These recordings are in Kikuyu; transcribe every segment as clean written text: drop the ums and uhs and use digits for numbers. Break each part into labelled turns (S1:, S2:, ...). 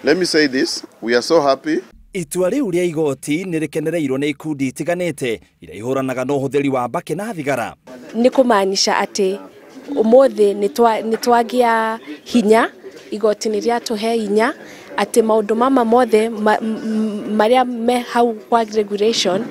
S1: Let me say this, we are so happy.
S2: Itua rĩu rĩa igoti nĩ rĩkenereirwo nĩ ikundi itiganĩte iria ihũranaga na ũhũthĩri wa mbakĩ na thigara.
S3: Nĩ kũmaanisha atĩ ũmũthĩ nĩ twagĩa hinya, igoti nĩ rĩatũhe hinya atĩ maũndũ mama mothe marĩa me hau kwa regulation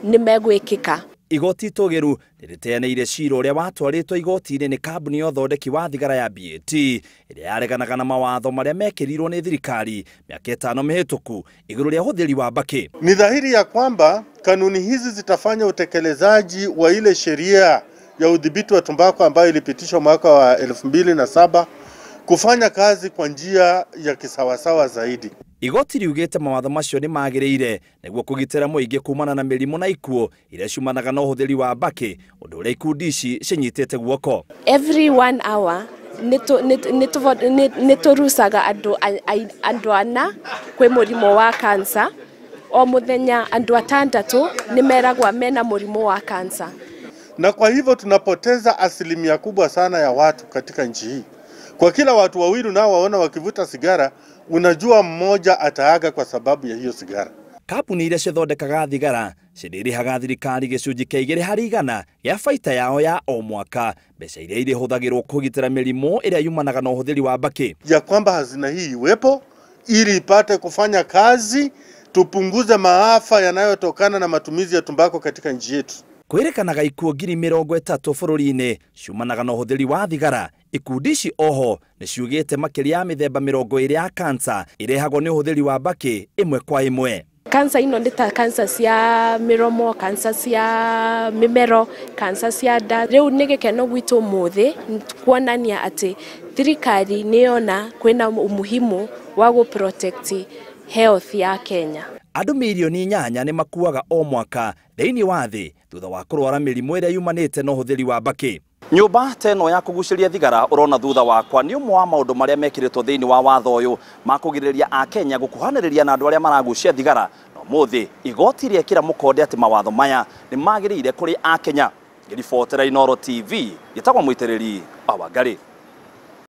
S3: nĩ megwĩkĩka.
S2: Igoti itũgĩru nĩ rĩteanĩire cira ũrĩa watwarĩtwo igoti-inĩ nĩ kambuni ya ũthondeki wa thigara ya BAT ĩrĩa yareganaga na mawatho marĩa mekĩrirwo nĩ thirikari mĩaka 5 mĩhĩtũku igũrũ rĩa ũhũthĩri wa mbakĩ.
S4: Ni dhahiri ya kwamba kanuni hizi zitafanya utekelezaji wa ile sheria ya udhibiti wa tumbako ambayo ilipitishwa mwaka wa 2007 kufanya kazi kwa njia ya kisawasawa zaidi.
S2: Igoti riugĩte mawatho macio nĩ magĩrĩire nĩguo kũgitĩra mũingĩ kumana na mĩrimũ na ikuũ iria ciumanaga na ũhũthĩri wa mbakĩ, ũndũ ũrĩa ikundi ici cinyitĩte guoko.
S3: Every 1 hour nĩ tũrucaga andũ ana kwĩ mũrimũ wa cancer. O mũthenya andũ 6 nĩ meragwa mena mũrimũ wa cancer.
S4: Na kwa hivyo tunapoteza asilimia kubwa sana ya watu katika nchi hii. Kwa kila watu wawili nao waona wakivuta sigara, unajua mmoja ataaga kwa sababu ya hiyo sigara.
S2: Kambuni iria cithondekaga thigara cirĩrĩhaga thirikari gĩcunjĩ kĩa 2% gĩa baita yao ya o mwaka, mbeca iria irĩhũthagĩrwo kũgitĩra mĩrimũ ĩrĩa yumanaga na ũhũthĩri wa mbakĩ.
S4: Ya kwamba hazina hii iwepo ili ipate kufanya kazi, tupunguze maafa yanayotokana na matumizi ya tumbako katika nchi yetu.
S2: Kwĩrĩkanaga ikuũ 30,000 bũrũri-inĩ ciumanaga na ũhũthĩri wa thigara. Ikundi ici oho nĩ ciugĩte makĩria ya mĩthemba 20 ya kansa ĩrehagwo nĩ ũhũthĩri wa mbakĩ ĩmwe kwa ĩmwe.
S3: Kansa ino nĩ ta kansa cia mĩromo, kansa cia mĩmero, kansa cia nda. Rĩu nĩ gĩkeno gwitũ ũmũthĩ kuonania atĩ thirikari nĩ yona kwĩna umuhimu wa gũ protect health ya Kenya.
S2: Andũ mirioni 8 nĩ makuaga o mwaka thĩinĩ wa thĩ thutha wa kũrwara mĩrimũ ĩrĩa yumanĩte na ũhũthĩri wa mbakĩ. Nyũmba ta ĩno ya kũgucĩria thigara ũrona thutha wakwa nĩ ũmwe wa maũndũ marĩa mekĩrĩtwo thĩinĩ wa watho ũyũ ma kũgirĩrĩria Akenya gũkuhanĩrĩria na andũ arĩa maragucia thigara. Na ũmũthĩ igoti rĩekĩra mũkonde atĩ mawatho maya nĩ magĩrĩire kũrĩ Akenya. Ngĩribotera Inooro TV, gĩtagwo Mũitĩrĩri wa Wangarĩ.